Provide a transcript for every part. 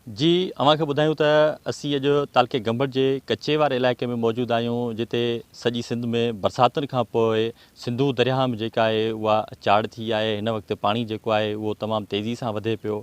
جي اوهان کي ٻڌايون ته اسين اڄ تعلقي گمبٽ جي ڪچي واري علائقي ۾ موجود آهيون جتي سڄي سنڌ ۾ برساتن کان پوء سنڌو درياهه ۾ جيڪا آهي اها چاڙهه ٿي آهي هن وقت پاڻي جيڪو آهي اهو تمام تيزي سان وڌي پيو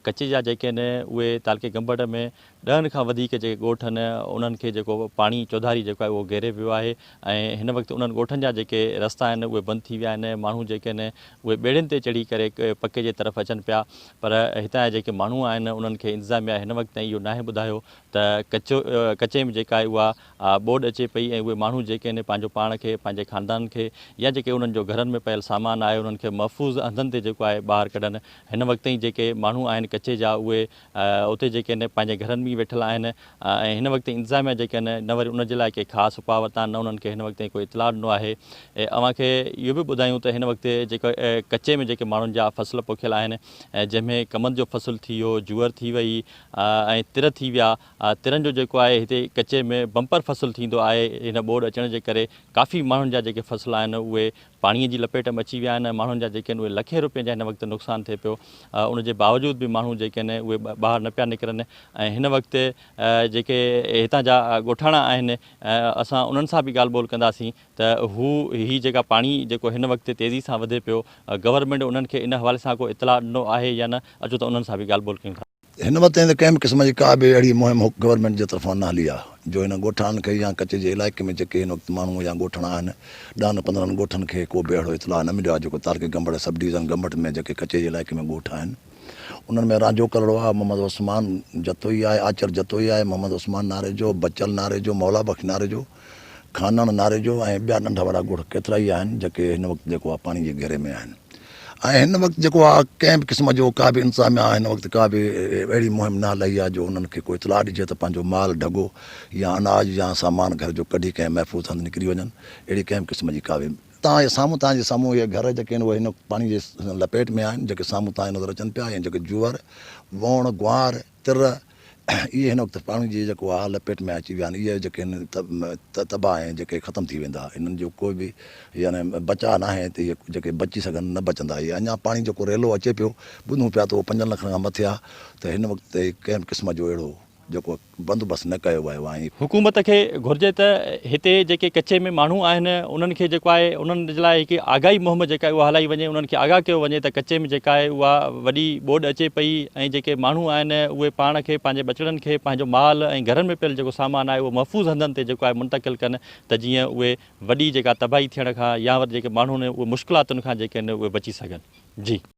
ڪچي جا جيڪي آهن اهي تعلقي گمبٽ ۾ ڏهن کان وڌيڪ جيڪي ڳوٺ آهن انهن کي جيڪو پاڻي چوڌاري جيڪو آهي اهو گهيري ويو آهي ۽ هن وقت انهن ڳوٺن جا جيڪي رستا آهن اهي بند ٿي ويا آهن ماڻهو جيڪي آهن اهي ٻيڙين تي چڙهي ڪري پڪي جي طرف اچن پيا پر هتان جا جيڪي ماڻهو آهن انهن کي انتظاميا هن وقت تائين اهو ناهي ٻڌايو ته ڪچو ڪچي ۾ جيڪا آهي اها ٻوڏ اچي پئي ۽ اهي ماڻهو جيڪي آهن پنهنجو پاڻ کي پنهنجي خاندان کي يا جيڪي انهن جو گهرن ۾ پيل سامان آهي انهن کي محفوظ هنڌن تي جيڪو آهي ٻاهر ڪڍن هن وقت تائين جيڪي ماڻهو آهن ڪچي جا اهي اتي جيڪي آهن پنهنجي گهرن ۾ ئي ويٺل آهن ۽ هن وقت انتظاميا جيڪي آهن نه وري ان جي لاء ڪي خاص اپاء ورتا آهن نه انهن کي هن وقت تائين ڪو اطلاع ڏنو آهي اوهان کي اهو به ٻڌايون ته هن وقت جيڪو ڪچي ۾ جيڪي ماڻهن جا فصل پوکيل آهن جنهن ۾ ڪمند جو فصل ٿي ويو جوئر ٿي وئي ۽ تر ٿي ويا ترن جو جيڪو آهي هتي ڪچي ۾ بمپر فصل ٿيندو آهي هن ٻوڏ اچڻ جي ڪري ڪافي ماڻهن جا جيڪي فصل آهن اهي پاڻيء جي لپيٽ ۾ اچي ويا آهن ۽ ماڻهن جا جيڪي آهن اهي لکين روپين جا هن وقت نقصان ٿئي پيو ان جي باوجود به ماڻهو جيڪي آهن اهي ٻاهر نه پيا نڪرن ۽ هن وقت جيڪي هتان جا ڳوٺاڻا آهن اسان انهن سان به ڳالهه ٻولهه ڪنداسين ته هو هي جيڪا پاڻي جيڪو هن وقت تيزي سان وڌي پيو گورنمينٽ انهن کي ان حوالي سان ڪو اطلاع ڏنو آهي يا نه اچو ته انهن سان به ڳالهه ٻولهه ڪيون ٿا. هن وقت تائين ته ڪنهن به قسم جي ڪا به اهڙي مهم گورنمينٽ جي طرفان نه هلي آهي جو هن ڳوٺاڻن کي يا ڪچي جي علائقي ۾ جيڪي هن وقت ماڻهو يا ڳوٺاڻا آهن ڏهن پندرهن ڳوٺن کي ڪو به اهڙو اطلاع نه مليو آهي جيڪو تعلقي گمبٽ سب ڊويزن گمبٽ ۾ جيڪي ڪچي جي علائقي ۾ ڳوٺ آهن انهن ۾ رانجهو ڪلهڙو آهي محمد عثمان جتوئي آهي آچر جتوئي آهي محمد عثمان ناريجو بچل ناريجو مولا بخش ناريجو خانڻ ناريجو ۽ ٻيا ننڍا وڏا ڳوٺ ڪيترائي آهن جيڪي هن وقت جيڪو آهي پاڻي جي گهيري ۾ آهن ۽ هن وقت جيڪو آهي ڪنهن به قسم جو ڪا به انتظاميا هن وقت ڪا به اهڙي مهم نه هلائي آهي جو انهن کي ڪو اطلاع ڏجي ته پنهنجو مال ڍڳو يا اناج يا سامان گهر جو ڪڍي ڪنهن محفوظ هنڌ نڪري وڃن اهڙي ڪنهن به قسم جي ڪا به توهان جي سامهون توهان جي سامهون اهي گهر جيڪي آهن اهي هن وقت پاڻي جي لپيٽ ۾ آهن جيڪي سامهون توهان کي نظر اچن پيا ۽ جيڪي جوئر ووڻ گوار تر اهي هن وقت پاڻي جي جيڪو آ لپيٽ ۾ اچي ويا آهن اهي جيڪي آهن تباهه ۽ جيڪي ختم ٿي ويندا انهن جو ڪو به يعني بچاء ناهي ته اهي جيڪي بچي سگهن نه بچندا اهي اڃا پاڻي جيڪو ريلو اچي پيو ٻڌون پيا ته اهو پنجن لکن کان مٿي آ ته هن وقت ڪنهن به قسم جو اهڙو جيڪو بندوبست نه ڪيو ويو آهي. حڪومت کي گهرجي ته هتي جيڪي ڪچي ۾ ماڻهو آهن انهن کي جيڪو آهي انهن جي لاء هڪ آگاهي مهم جيڪا آهي اها هلائي وڃي انهن کي آگاهه ڪيو وڃي ته ڪچي ۾ جيڪا آهي اها وڏي ٻوڏ اچي پئي ۽ جيڪي ماڻهو آهن اهي پاڻ کي پنهنجي ٻچڙن کي پنهنجو مال ۽ گهرن ۾ پيل جيڪو سامان آهي اهو محفوظ هنڌن تي جيڪو آهي منتقل ڪن ته جيئن اهي وڏي جيڪا تباهي ٿيڻ کان يا وري جيڪي ماڻهو آهن اهي مشڪلاتن کان جيڪي آهن اهي بچي سگهن جي.